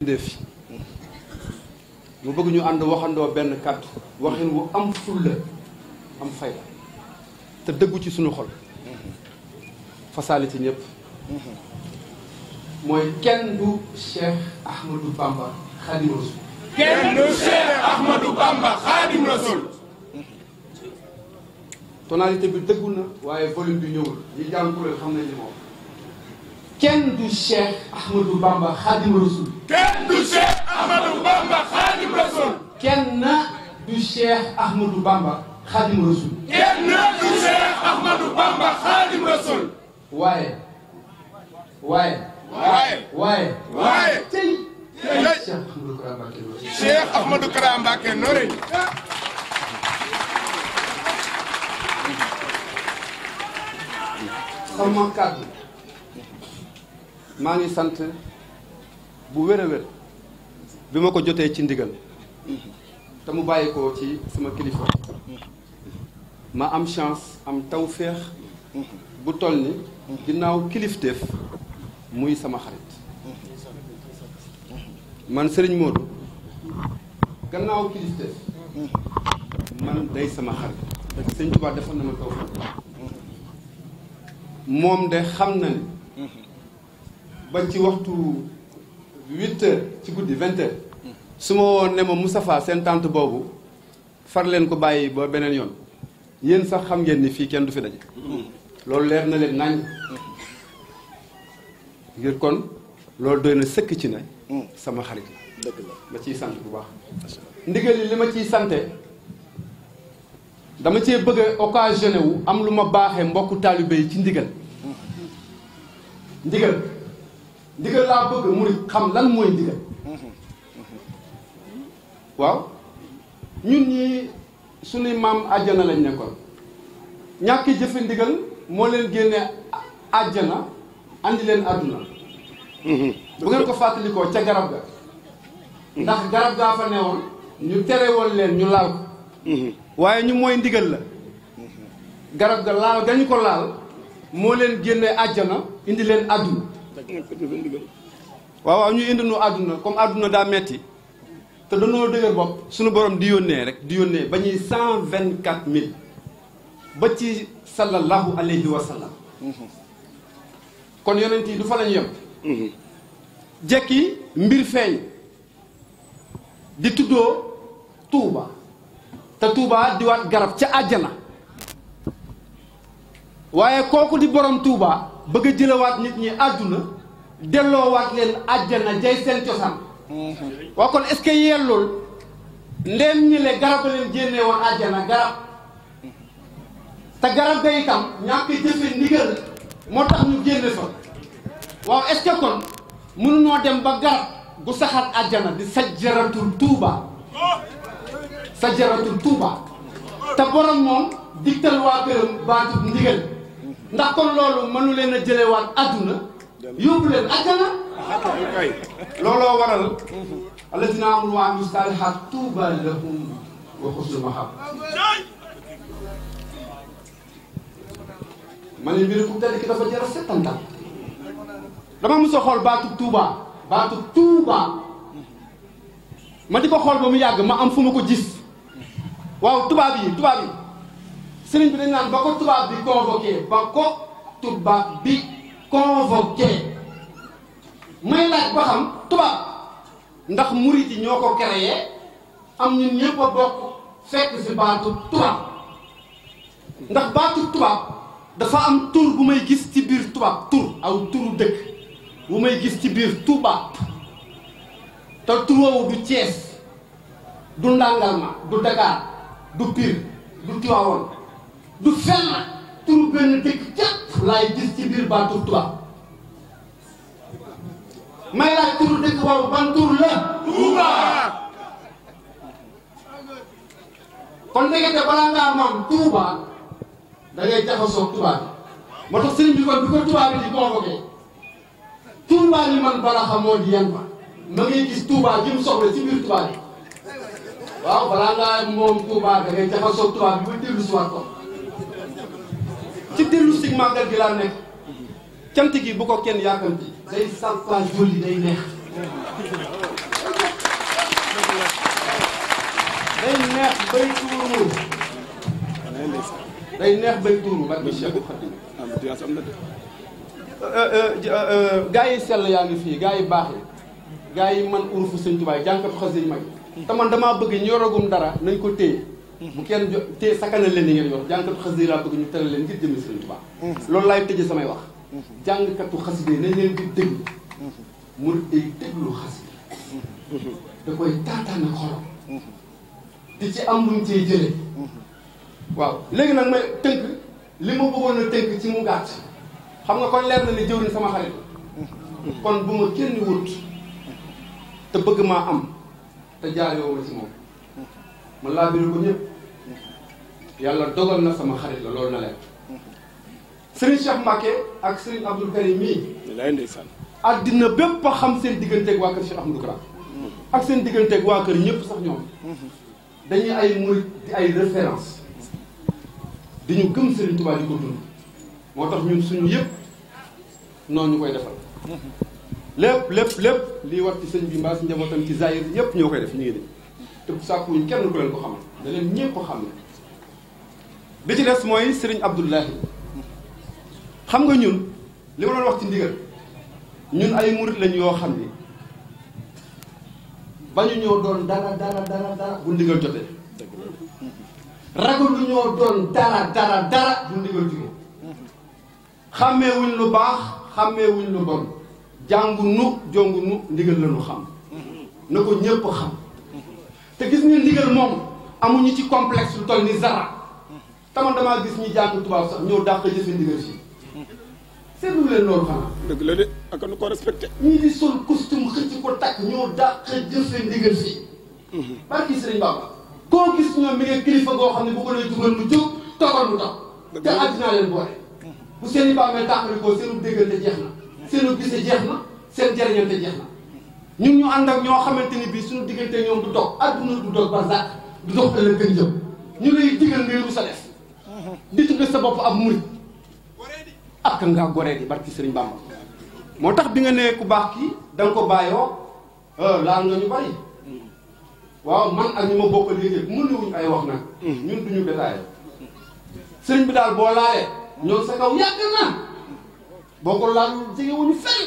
def mu bëgg ñu ànd waxandoo benn kàddu waxin wu am fulla am fayda te dëggu ci suñu xol fasaali ci ñëpp mooy kenn du Cheikh Ahmadou Bamba Khadim Rasoul. kenn du Cheikh Ahmadou Bamba Khadim Rasoul. tonalité bi dëggu na waaye volume bi ñëwul ñi jàng kuréel xam nañ li ma wax. kenn du Cheikh Ahmadou Bamba Khadim Rasoul. kenn du Cheikh Ahmadou Bamba Khadim Rasoul. kenn du Cheikh Ahmadou Bamba Khadim Rasoul. kenn du Cheikh Ahmadou Bamba Khadim Rasoul. waaye. tey. Cheikh Ahmadou Kara Mbacké Noreyni. sama kàddu maa ngi sant bu wér a wér bi ma ko jotee ci ndigal te mu bàyyi ko ci sama kilifa ma am chance am tawféex bu toll ni ginnaaw kilifteef muy sama xarit man Serigne Modou gannaaw kilifteef man day sama xarit parce que Sëñ Tuubaa defoon na ma tawféex moom de xam na ni ba ci waxtu 8 heures ci guddi 20 heures su ma woon ne ma Moustapha seen tànt boobu far leen ko bàyyi ba beneen yoon yéen sax xam ngeen ni fii kenn du fi daje loolu leer na leen nañ ngir kon loolu doy na sëkk ci ne sama xarit la ma ciy sant bu baax ndigal yi li ma ciy sante dama cee bëgg a occasionné wu am lu ma baaxee mbokku taalibe yi ci ndigal laa bëgg murit xam lan mooy ndigal waaw ñun ñi suñuy maam àjjana lañ nekkoon ñàkk jëfe ndigal moo leen génne àjjana andi leen àdduna bu ngeen ko fàttalikoo ca garab ga ndax garab gaa fa newoon ñu tere woon leen ñu laal ko waaye ñu mooy ndigal la garab ga laal gañu ko laal moo leen génne àjjana indi leen àdduna waaw ñu indi nu àdduna comme àdduna daa metti te dañoo dëgër bopp suñu borom di yónnee rek di yónnee ba ñuy 124 000 ba ci sallallahu alayhi wa sallam kon yonent yi du fa lañu yem jekki mbir feeñ di tuddoo Touba te Touba di waat garab ca àjjana waaye kooku di borom Touba bëgg a jëlawaat nit ñi àdduna delloowaat leen àjjana jay seen cosaan waa kon est-ce que yellul ndéem ñi le garab a leen génnee woon àjjana garab te garab ga itam ñàkk jëfe ndigal moo tax ñu génne fa waaw est-ce que kon mënunoo dem ba garab gu saxaat àjjana di sajjaratul Touba te borom moom digtal waa këram baatub ndigal ndax kon loolu mënu leen a jëlewaat àdduna yóbbu leen àjjana looloo waral allazina amanu wa amilu saalihaat tuuba lahum wa husnu mahab ma ne mbiri ku tedd ki dafa jar a settantal dama mos a xool baatub Tuuba ma di ko xool ba mu yàgg ma am fu ma ko gis waaw tubaab yi sëriñ bi dañ naan ba ko tubaab bi convoqué may laaj ba xam tubaab ndax murit yi ñoo ko créé am ñun ñëpp a bokk fekk si baatu tubaab ndax baatu tubaab dafa am tur bu may gis ci biir tubaab turu dëkk bu may gis ci biir tubaab te tur woowu du Thiès du Ndangalma du Dakar du Pire du Tivaouane du fenn turu benn dëkk jàpp laay gis ci biir baatu tubaab may laaj turu dëkk boobu ban tur la Touba kon ndekete balaa ngaa moom Touba da ngay jaxasoo tubaab bi moo tax sëriñ bi kon bi ko tubaab bi di convoqué Touba ni man bala xamoo di yan ba ma ngay gis Touba ji mu soxla ci biir tubaab bi waaw balaa ngaa moom Touba da ngay jaxasoo tubaab bi ba dellu si waat ko ci dellu si màggal gi laa nekk cant gi bu ko kenn yàkkamti day salfage jolli day neex neex bay tuuru day neex bay tuuru ba bi Cheikh Khadim gaa yi sell yaa ngi fii gaa yi baax yi gaa yi man urufu sëñ Tuubaa jànkatu xasida mag te man damaa bëgg ñu yoragum dara nañ ko téye bu kenn téye sakkanal leen ni ngeen yor jànkatu xasida laa bëgg ñu teral leen ngir jëmmi sëñ Tuubaa loolu laay tëje samay wax jàngkatu xasida nañ leen di déglu murid day déglu xasida da koy taataan ak xolam di ci am lu mu cee jëlee waaw léegi nag may tënk li ma bëggoon a tënk ci mu gàtt xam nga kon leer na ni jëwriñ sama xarit kon bu ma kenn wut te bëgg maa am te jaaree ma ci moom ma laa biral ko ñëpp yàlla dogal na sama xarit la loolu na leer Serigne Cheikh Mbacké ak Serigne Abdoul Karim mii lay ndeysaan àddina bépp a xam seen digganteeg waa kër Cheikh Ahmadou Kara ak seen digganteeg waa kër ñëpp sax ñoom dañuy ay murid di ay référence di ñu gëm Serigne Touba di ko dund moo tax ñun suñu yëpp noonu ñu koy defal lépp lii war ci sëñ bi mbaa si njabootam ci zahir yëpp ñoo koy def ñu ngi nii te sàkkuwuñ kenn ku leen ko xamal da leen ñëpp xam ne bi ci des mooy Serigne Abdoulahi xam nga ñun li ma doon wax ci ndigal ñun ay murid lañ yoo xam ni ba ñu ñoo doon dara bu ndigal jotee ragal lu ñoo doon dara bu ndigal jógee xàmmee wuñ lu baax xàmmee wuñ lu bon jàngu nu jongu nu ndigal la ñu xam na ko ñépp xam te gis nga ndigal moom amuñu ci complexe lu toll ni zara taman damaa gis ñi jàng tubaab sax ñoo dàq jëfe ndigal fii seetlu leen loolu xanaa dëgg la de ak nu ko respecté ñii di sol costume xëcc ko takk ñoo dàq jëfe ndigal fii barki Sëriñ Bamba koo gis ñoom mi ngi kilifa goo xam ne bu ko lay dugal mu jóg toogal mu tax te àddinaa leen boole bu seen i bàmmee tàqalikoo seenu déggante jeex na seenu gise jeex na seen jariñante jeex na ñun ñu ànd ak ñoo xamante ni bii suñu diggante ñoom du dog adduna du dog ba zàq du dog ëllëg gën jëm ñu lay digal ngay ru sa def di tudde sa bopp ab murit ak ngaa goree di barki Sëriñ Bamba moo tax bi nga nee ku baax kii da nga ko bàyyoo laal nga ñu bari waaw man ak ñu ma bokk léegi mënuwuñ ay wax nag ñun duñu détaillé sëriñ bi daal boo laalee ñoom sa kaw yàgg na boo ko laal jegewuñu fenn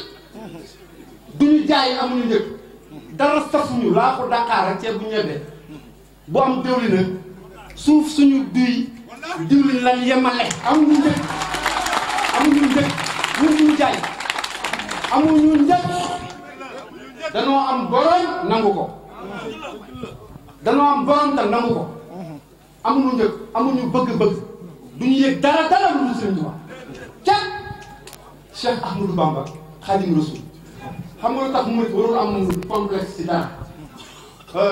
duñu jaay amuñu njëkk dara safuñu laa ko Dakar ak ceeb bu ñebbe bu am diwlin nag suuf suñu diwlin lan yemale amuñu njëkk mënuñu jaay amuñu njëkk danoo am borom nangu ko danoo am borom tam nangu ko amuñu njëkk amuñu bëgg-bëgg duñu yëg dara lu dul Sëriñ Tuubaa kenn Cheikh Ahmadou Bamba Khadim Rasoul xam nga lu tax mu warul am complexe ci dara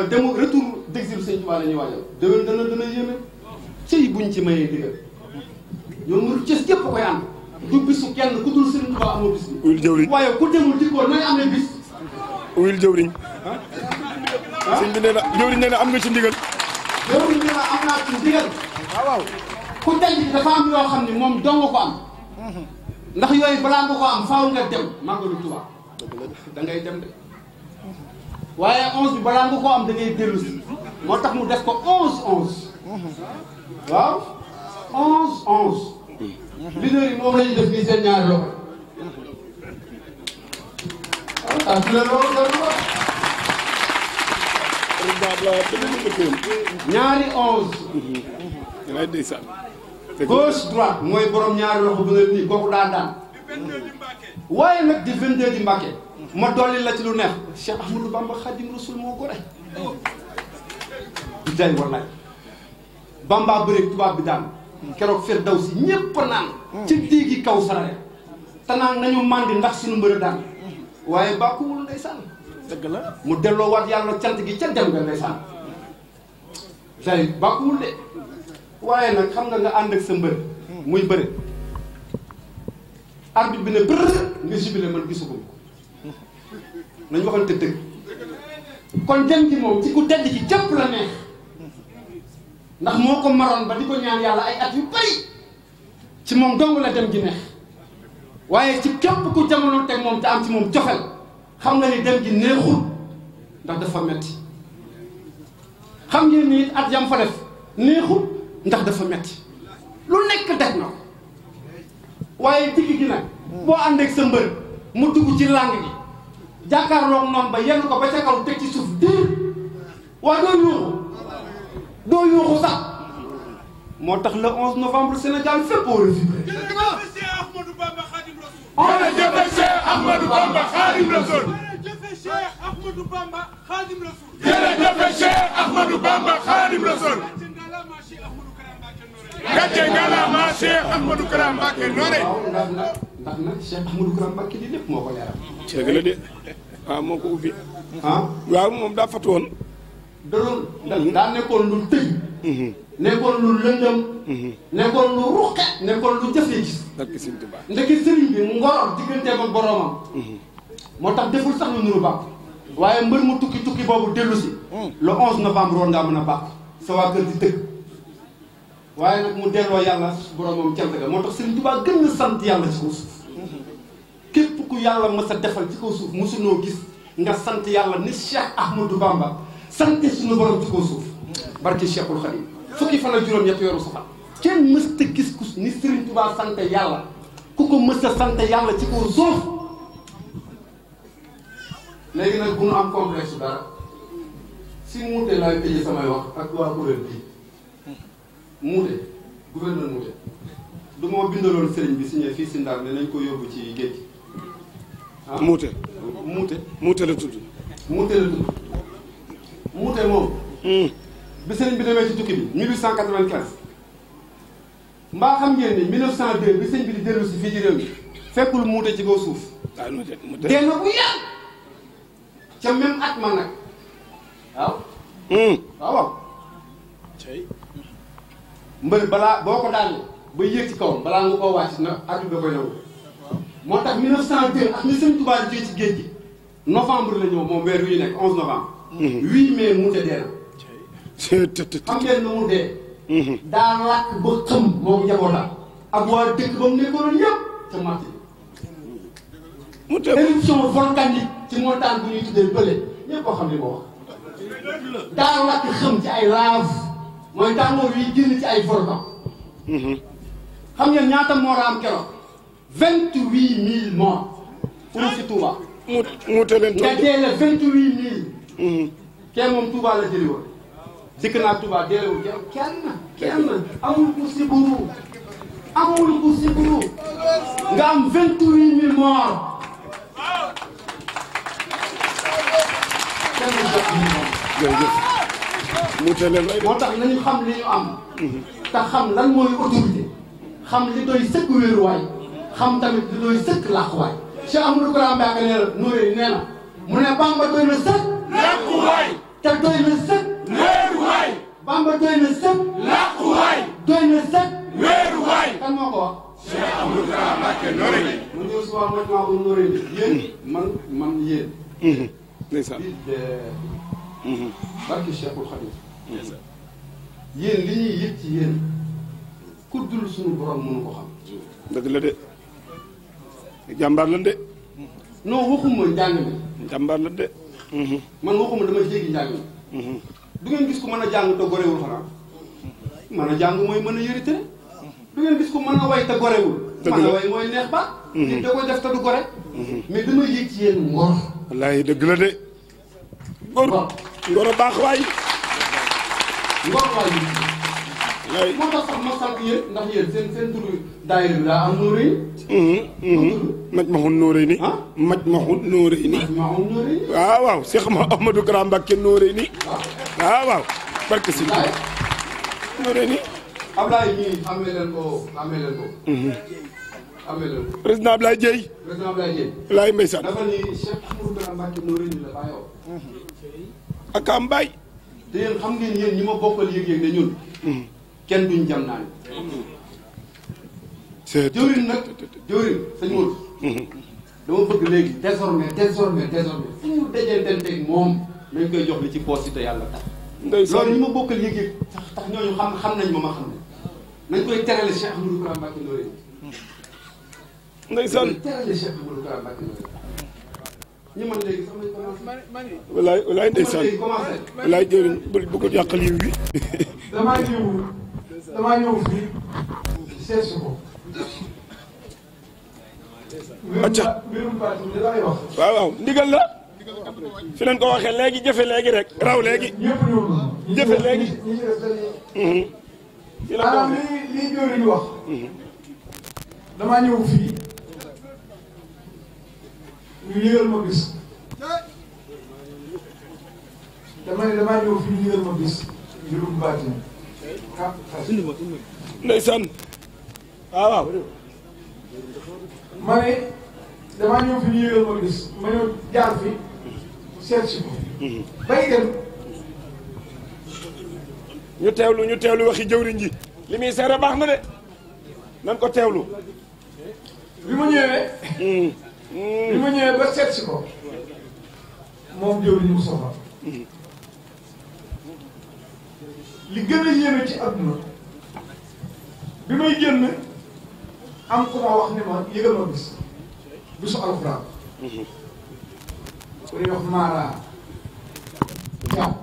dem retour d'exil Sëriñ Tuubaa la ñuy waajal déwén dana yéeme cëy buñ ci mayee digal ñoom mu cës yëpp koy am du bisu kenn ku dul Sëriñ Tuubaa amoo bis bi uyul jëwriñ waaye ku demul dikkoo nooy amee bis uyul jëwriñ sëñ bi nee na jëwriñ nee na am nga ci ndigal jëwriñ nee na am naa ci ndigal waaw ku denc dafa am yoo xam ne moom dong ko am ndax yooyu balaa nga ko am faaw nga dem màggalu Tuubaa da ngay dem de waaye 11 bi balaa nga ko am da ngay dellu si moo tax mu def ko 11 waaw 11 leader yi moom la ñu def nii seen ñaari loxo ah su leen loolu ñaari 11 lay ndeysaan gauche droite mooy borom ñaari loxo bu nga nii kooku daan waaye nag di 22 di Mbàkke ma dolli la ci lu neex Cheikh Ahmadou Bamba Khadim Rasoul moo ko rek di day wallaay Bamba bëreeg tubaab bi daan keroog Firdawsi ñépp naan ci diigi kaw sarare te naan nañu màndi ndax suñu mbër daan waaye bàkkuwul ndeysaan dëgg la mu delloo waat yàlla cant gi ca dem nga ndeysaan day bàkkuwul de waaye nag xam nga ànd ak sa mbër muy bëri arbitre bi ne bërë nga jubile man gisugum ko nañ waxante dëgg kon dem gi moom ci ku tedd ci jëpp la neex ndax moo ko maroon ba di ko ñaan yàlla ay at yu bari ci moom dong la dem gi neex waaye ci képp ku jamono teg moom te am ci moom cofel xam nga ni dem gi neexul ndax dafa metti xam ngeen ni at yam fa def neexul ndax dafa metti lu nekk def na ko waaye digg gi nag boo ànd ak sa mbër mu dugg ci làng gi jàkkaarloog noonu ba yenn ko ba ca kaw teg ci suuf diir waa doo yuuxu sax moo tax le 11 novembre Sénégal fépp war a vibrer. jërëjëf Cheikh Ahmadou Bamba Khadim Rassoul. jërëjëf Ahmadou Bamba Khadim Rassoul. jërëjëf Cheikh Ahmadou Bamba Khadim Rassoul. gàcce ngalaama Cheikh Ahmadou Kara Mbacké Noreyni. waaw ndax nag Cheikh Ahmadou Kara Mbacké di lépp moo ko leeral. dëgg la de waaw moo ko ubbi. ah waaw moom daa fatu woon. daa nekkoon lu tëj. nekkoon lu lëndëm. nekkoon lu ruqe. nekkoon lu jafee gis. barke Sëriñ Tuubaa. ndeke sëriñ bi ngor digganteem ak boromam. moo tax deful sax lu nuru bàkk. waaye mbër mu tukki boobu dellu si. le 11 novembre woon ngaa mën a bàkk. sa waa kër di tëgg. waaye nag mu delloo yàlla boromam cant ga moo tax Sëriñ Tuubaa gën na sant yàlla ci kaw suuf. képp ku yàlla mës a defal ci kaw suuf mosunoo gis nga sant yàlla ni Cheikh Ahmadou Bamba sant suñu borom ci kaw suuf. barke Cheikhul Khadim fukki fan ak juróom-ñett yoru safar kenn mës a gis ku ni Sëriñ Tuubaa sant yàlla ku ko mës a sant yàlla ci kaw suuf. léegi nag bu nu am complexe dara si muute laay tëjee samay wax ak waa kuréel bii muute gouverneur muute du moo bindaloon sëriñ bi signé fii si Ndar ne nañ ko yóbbu ci géej gi. ah muute muute la tudd. muute moom. bi sëriñ bi demee ci tukki bi 1895 mbaa xam ngeen ni 1902 bi sëriñ bi di dellu si fii ci réew mi fekkul muute ci kaw suuf. waaw muute dee na bu yàgg ca même at ma nag waaw. waaw. mbër balaa boo ko daanee ba yéeg ci kawam balaa nga koo wàcc na at da koy nangu. moo tax 1902 ak ni sëriñ Tuubaa di ci géej gi novembre la ñëw moom weer wi nekk 11 novembre. 8 mai muute dee na. xam ngeen nu mu dee. daa lakk ba xëm moom njabootam ak waa dëkk ba mu nekkoon yëpp ca Màtti. éruption volcanique ci montagne bu ñuy tuddee Bële ñëpp koo xam ne moo wax. daa lakk xëm ci ay lave mooy tàngoor yi génn ci ay volcan. xam ngeen ñaata moo am keroog 28000 morts. pour si Touba. muute leen nga deele 28000. kenn moom Touba la jëli woon. dikk naa Touba deelewul kenn amul ku siburu nga am 28000 morts. jërëjëf muute leen rey moo tax nañu xam li ñu am. te xam lan mooy autorité. xam li doy sëkk wéeruwaay. xam tamit li doy sëkk làquwaay. Cheikh Ahmadou Kara Mbacké nee na mu ne Bamba doy na sëkk. làquwaay. te doy na sëkk. wéeruwaay. Bamba doy na sëkk. làquwaay. doy na sëkk. wéeruwaay. kan moo ko wax. Cheikh Ahmadou Kara Mbacké Noreyni. man ñëw si waa Majmahun Nurayni yéen man yéen. ndeysaan. barke Cheikhul Khadim. yéen li ñuy yëg ci yéen ku dul suñu borom mënu ko xam. dëgg la de jàmbaar lan de. non waxuma njàng mi. jàmbaar lan de. man waxuma dama jéggi njàng mi. du ngeen gis ko mën a jàng te gorewul xanaa. mën a jàng mooy mën a yërite. du ngeen gis ko mën a way te gorewul. dëgg la mën a way mooy neex ba. nit da koy def te du gore. mais dama yëg ci yéen ngor. wallaahi dëgg la de. ngor ngor a baax waay. ngor waay waay. moo tax sax ma sant yéen ndax yéen seen turu daayira bi daa am Noreyni. Majmahun Noreyni. Majmahun Noreyni. Majmahun Noreyni. waaw waaw Cheikh Ahmadou Kara Mbacké Noreyni. waaw waaw. barke si Noreyni. Ablaye ñii amee leen ko. président Ablaye Dieye. président Ablaye Dieye. Ablaye Mbaye dafa ni Cheikh Ahmadou Kara Mbacké Noreyni la bàyyoo. ak am Mbaye. te yéen xam ngeen yéen ñi ma bokkal yëg-yëg ne ñun. kenn duñ jam naa c'est jëwriñ nag jëwriñ sëñ Modou. dama bëgg léegi désormais fu ñu dajanteeg moom nañ koy jox li ci poos yi te yàlla tax. ndeysaan loolu ñi ma bokkal yëg-yëg tax ñooñu xam nañ ma xam ne nañ koy terale Cheikh Ahmadou Kara Mbacké Noreyni. ndeysaan nañ koy terale Cheikh Ahmadou Kara Mbacké Noreyni. ñi man léegi sax nañ commencé. walaay walaay ndeysaan léegi commencé. walaay jëriñ bu ko yàqal yiw bi. damaa ñëw fii seet si ko. acca mbirum parti bi lay wax. waaw waaw ndigal la fi leen ko waxee léegi jëfe léegi rek raw léegi ñëpp ñëw na. jëfe léegi. ñi ci des dañuy. fi la ko maanaam waxee lii jóori ñu wax. damaa ñëw fii ñu yëgal ma bis. damaa ñëw fii ñu yëgal ma bis. mbirum baatin. ndeysaan waaw waaw ma ne damaa ñëw fi ñu yëgal ma gis ma ñëw jaar fi seet si ko. bay dem. ñu teewlu waxi jëwriñ ji li muy seere baax na de nan ko teewlu. bi ma ñëwee ba seet si ko moom jëwriñ Moustapha li gën a yéeme ci àdduna bi may génn am ku ma wax ni ma yëgal ma bis bisu alxuraan ku ñuy wax Mara Thiam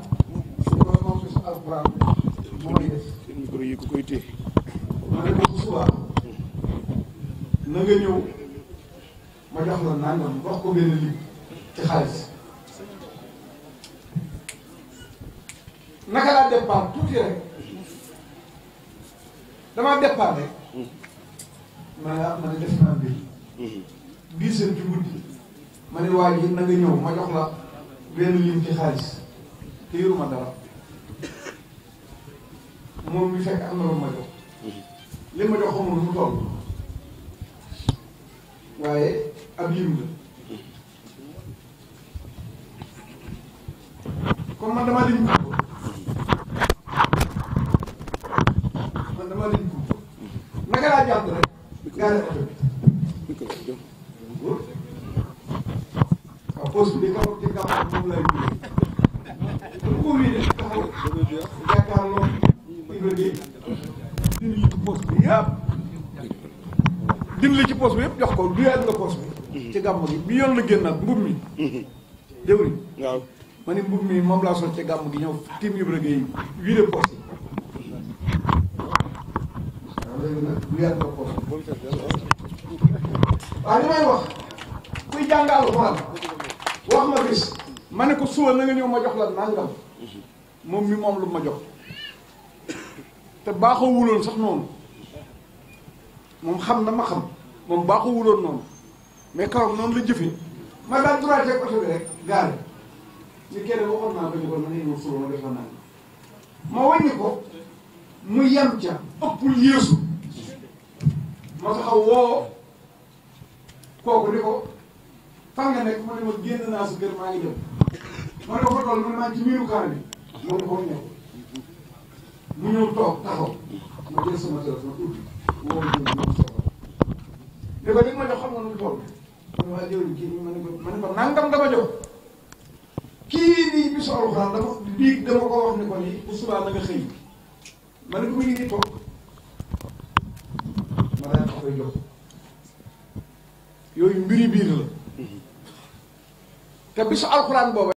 loolu moom bisu alxuraan bu may def seen micro yi ku koy téye. ma ne ko bu subaa na nga ñëw ma jox la nangam wax ko benn lim ci xaalis naka laa départ tuuti rek damaa départ rek ma ne def naa mbir 10 heures ci guddi ma ne waa ji na nga ñëw ma jox la benn lim ci xaalis te yoruma dara moom mi fekk am na lu ma jox li ma jox xamul lu mu toll waaye ab lim la comme man damaa lim ko naka laa jàpp rek gaare oto bi waaw poste bi kaw ci gàmm moom lay dugg bu ko wii de taxaw jàkkaarloo Ibra Gueye dindi li ci poste bi yëpp dindi li ci poste bi yëpp jox ko duyaat nga poste bi ci gàmm gi bi yoon la génnaat mbub mi jëwri waaw ma ni mbub mi moom laa sol ci gàmm gi ñëw tim Ibra Gueye wii de poste léegi nag du yàgg nga poche waaw li may wax kuy jàng alxuraan wax ma bis ma ne ko suba na nga ñëw ma jox la nangam moom mi moom lu ma jox te baaxoo wuloon sax noonu moom xam na ma xam moom baaxoo wuloon noonu mais kaw noonu la jëfee ma daal droit teg oto bi rek gaare ñu kenn waxoon naa ko ñu ko na nga ñëw suba ma def la nangam ma wàññi ko mu yem ca ëppul yéesu ma taxaw woo kooku ni ko fan nga nekk ma ne ma génn naa sa kër maa ngi dem ma ne ko fa toll ma ne maa ci miiru kaar bi ma ne ko ñëw mu ñëw toog taxaw ma jël sama téléphone ubbi woo ma ne ko li ma jox xam nga nu mu toll ma ne waa jëwriñ kii ma ne ko nangam dama jox kii nii bisu alxuraan dama ko wax ne ko nii bu subaa na nga xëy ma ne ko mu ngi nii toog ma daal di koy jox yooyu mbiri biir la te bisu alxuraan booba